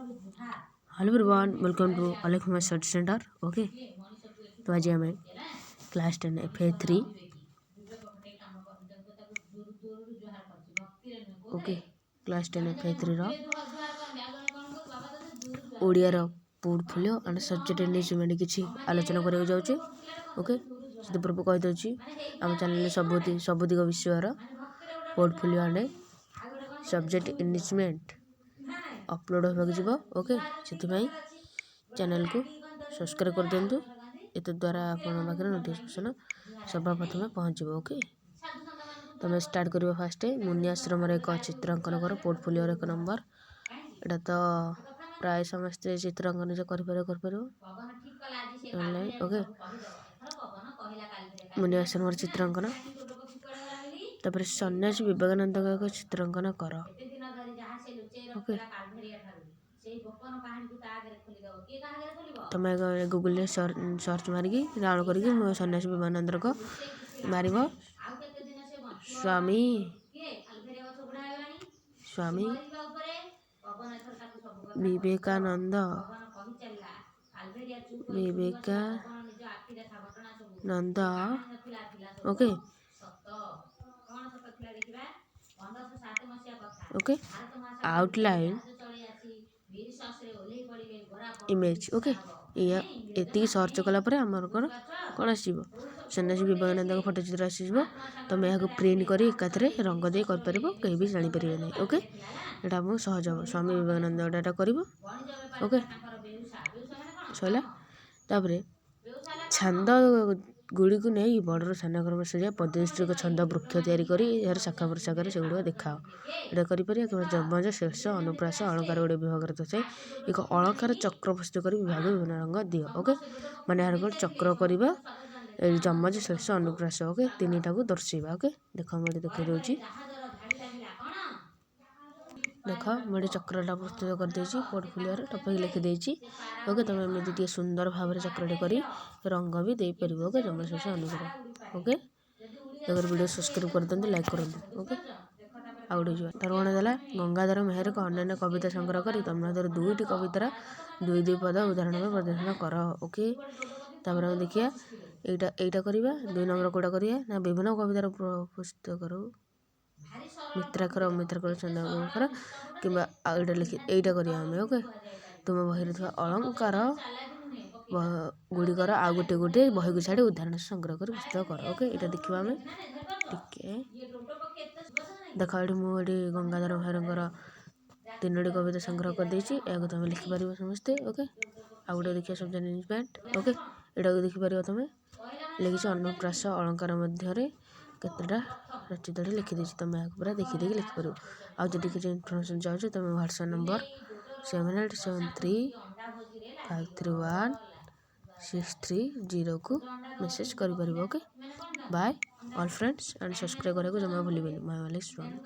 Hello everyone, welcome to Alekh Search Center. Okay, ତ ଆଜି ଆମେ class 10 FA 3, okay, class 10 FA 3ର ଓଡ଼ିଆର portfolio and subject enrichment କିଛି ଆଲୋଚନା କରିବାକୁ ଯାଉଛେ। ଓକେ, ସେଥି ପୂର୍ବରୁ କହିଦେଉଛି, ଆମ ଚ୍ୟାନେଲରେ ସବୁ ସବୁତିକ ବିଷୟର portfolio and subject enrichment upload ହେବାକୁ ଯିବ। ଓକେ, ସେଥିପାଇଁ ଚ୍ୟାନେଲକୁ ସବସ୍କ୍ରାଇବ୍ କରିଦିଅନ୍ତୁ। ଏତଦ୍ୱାରା ଆପଣଙ୍କ ପାଖରେ ନୋଟିଫିକେସନ୍ ସର୍ବପ୍ରଥମେ ପହଞ୍ଚିବ। ଓକେ, ତମେ ଷ୍ଟାର୍ଟ କରିବ। ଫାଷ୍ଟ, ମୁନି ଆଶ୍ରମର ଏକ ଚିତ୍ର ଅଙ୍କନ କର, ପୋର୍ଟଫୋଲିଓର 1 ନମ୍ବର। ଏଇଟା ତ ପ୍ରାୟ ସମସ୍ତେ ଚିତ୍ର ଅଙ୍କନ ନିଜେ କରିପାରିବ ଅନଲାଇନ୍। ଓକେ, ମୁନି ଆଶ୍ରମର ଚିତ୍ର ଅଙ୍କନ। ତାପରେ ସନ୍ନ୍ୟାସୀ ବିବେକାନନ୍ଦଙ୍କ ଏକ ଚିତ୍ର ଅଙ୍କନ କର। ଓକେ, ତମେ ଗୁଗୁଲରେ ସର୍ଚ୍ଚ ମାରିକି, ଡାଉନଲୋଡ଼ କରିକି ସନ୍ନ୍ୟାସୀ ବିବେକାନନ୍ଦଙ୍କ ମାରିବ, Swami Vivekananda, Vivekananda. Okay, outline image. Okay, ଏଇଆ ଏତିକି ସର୍ଚ୍ଚ କଲା ପରେ ଆମର କ'ଣ ଆସିଯିବ? ସନ୍ନ୍ୟାସୀ ବିବେକାନନ୍ଦଙ୍କ ଫଟୋ ଚିତ୍ର ଆସିଯିବ। ତମେ ଏହାକୁ ପ୍ରିଣ୍ଟ କରି ଏକାଥରେ ରଙ୍ଗ ଦେଇ କରିପାରିବ, କେହି ବି ଜାଣିପାରିବେ ନାହିଁ। ଓକେ, ଏଇଟା ଆମକୁ ସହଜ ହେବ। ସ୍ୱାମୀ ବିବେକାନନ୍ଦ ଏଇଟା କରିବ। ଓକେ, ସରିଲା। ତାପରେ ଛାନ୍ଦ ଗୁଡ଼ିକୁ ନେଇ ବଡ଼ରୁ ସାନ କ୍ରମ ସଜାଇ ପଦ୍ୟଦୃଷ୍ଟିକ ଛନ୍ଦ ବୃକ୍ଷ ତିଆରି କରି ଏହାର ଶାଖା ପ୍ରଶାଖାରେ ସେଗୁଡ଼ିକ ଦେଖାଅ। ଏଇଟା କରିପାରିବା। କିମ୍ବା ଯମଜ, ଶ୍ଳେଷ, ଅନୁପ୍ରାସ ଅଳଙ୍କାର ଗୁଡ଼ିକ ବିଭାଗରେ ଦର୍ଶାଇ ଏକ ଅଳଙ୍କାର ଚକ୍ର ପ୍ରସ୍ତୁତ କରି ବିଭାଗ ବିଭିନ୍ନ ରଙ୍ଗ ଦିଅ। ଓକେ, ମାନେ ଏହାର ଗୋଟେ ଚକ୍ର କରିବା, ଏଇ ଯମଜ, ଶ୍ଳେଷ, ଅନୁପ୍ରାସ, ଓକେ, ତିନିଟାକୁ ଦର୍ଶେଇବା। ଓକେ, ଦେଖ, ମୁଁ ଏଠି ଦେଖେଇ ଦେଉଛି। ଦେଖ, ମୁଁ ଏଠି ଚକ୍ରଟା ପ୍ରସ୍ତୁତ କରିଦେଇଛି, ପୋର୍ଟଫୋଲିଓରେ ଟପିକ୍ ଲେଖିଦେଇଛି। ଓକେ, ତୁମେ ଏମିତି ଟିକେ ସୁନ୍ଦର ଭାବରେ ଚକ୍ରଟି କରି ରଙ୍ଗ ବି ଦେଇପାରିବ। ଓକେ, ଯମଜ, ଶ୍ଳେଷ, ଅନୁପ୍ରାସ। ଓକେ, ଦୟାକରି ଭିଡ଼ିଓ ସବସ୍କ୍ରାଇବ୍ କରିଦିଅନ୍ତୁ, ଲାଇକ୍ କରନ୍ତୁ। ଓକେ, ଆଉ ଗୋଟେ ଯିବା। ତାର କ'ଣ ଦେଲା? ଗଙ୍ଗାଧର ମେହେରଙ୍କ ଅନ୍ୟାନ୍ୟ କବିତା ସଂଗ୍ରହ କରି ତନ୍ମଧ୍ୟରୁ ଦୁଇଟି କବିତାର ଦୁଇ ଦୁଇ ପଦ ଉଦାହରଣ ପାଇଁ ପ୍ରଦର୍ଶନ କର। ଓକେ, ତାପରେ ଆମେ ଦେଖିବା, ଏଇଟା କରିବା। 2 ନମ୍ବର କେଉଁଟା କରିବା ନା ବିଭିନ୍ନ କବିତାର ପୁସ୍ତକରୁ ମିତ୍ରାକ୍ଷର, ଅମିତ୍ରାକ୍ଷର ଛନ୍ଦ କର, କିମ୍ବା ଆଉ ଏଇଟା ଲେଖି ଏଇଟା କରିବା ଆମେ। ଓକେ, ତୁମ ବହିରେ ଥିବା ଅଳଙ୍କାର ଗୁଡ଼ିକର ଆଉ ଗୋଟେ ଗୋଟେ ବହିକୁ ଛାଡ଼ି ଉଦାହରଣ ସଂଗ୍ରହ କରି ପୁସ୍ତକ କର। ଓକେ, ଏଇଟା ଦେଖିବା ଆମେ ଟିକେ। ଦେଖ, ଏଠି ମୁଁ ଏଠି ଗଙ୍ଗାଧର ମେହେରଙ୍କର ତିନୋଟି କବିତା ସଂଗ୍ରହ କରିଦେଇଛି। ଏହାକୁ ତୁମେ ଲେଖିପାରିବ ସମସ୍ତେ। ଓକେ, ଆଉ ଗୋଟେ ଦେଖିବା, ସବଜେକ୍ଟ ମ୍ୟାନେଜମେଣ୍ଟ। ଓକେ, ଏଇଟାକୁ ଦେଖିପାରିବ ତୁମେ। ଲେଖିଛି ଅନୁପ୍ରାସ ଅଳଙ୍କାର ମଧ୍ୟରେ କେତେଟା ରଚିତାଟି ଲେଖିଦେଇଛି। ତୁମେ ଏହାକୁ ପୁରା ଦେଖିଦେଇକି ଲେଖିପାରିବ। ଆଉ ଯଦି କିଛି ଇନଫର୍ମେସନ୍ ଚାହୁଁଛ, ତୁମେ WhatsApp number 787 3 5 3 1 6 3 0କୁ message କରିପାରିବ। Okay, bye all friends, and subscribe କରିବାକୁ ଜମା ଭୁଲିବେନି। ମାଲିକ ସ୍ୱାମୀ।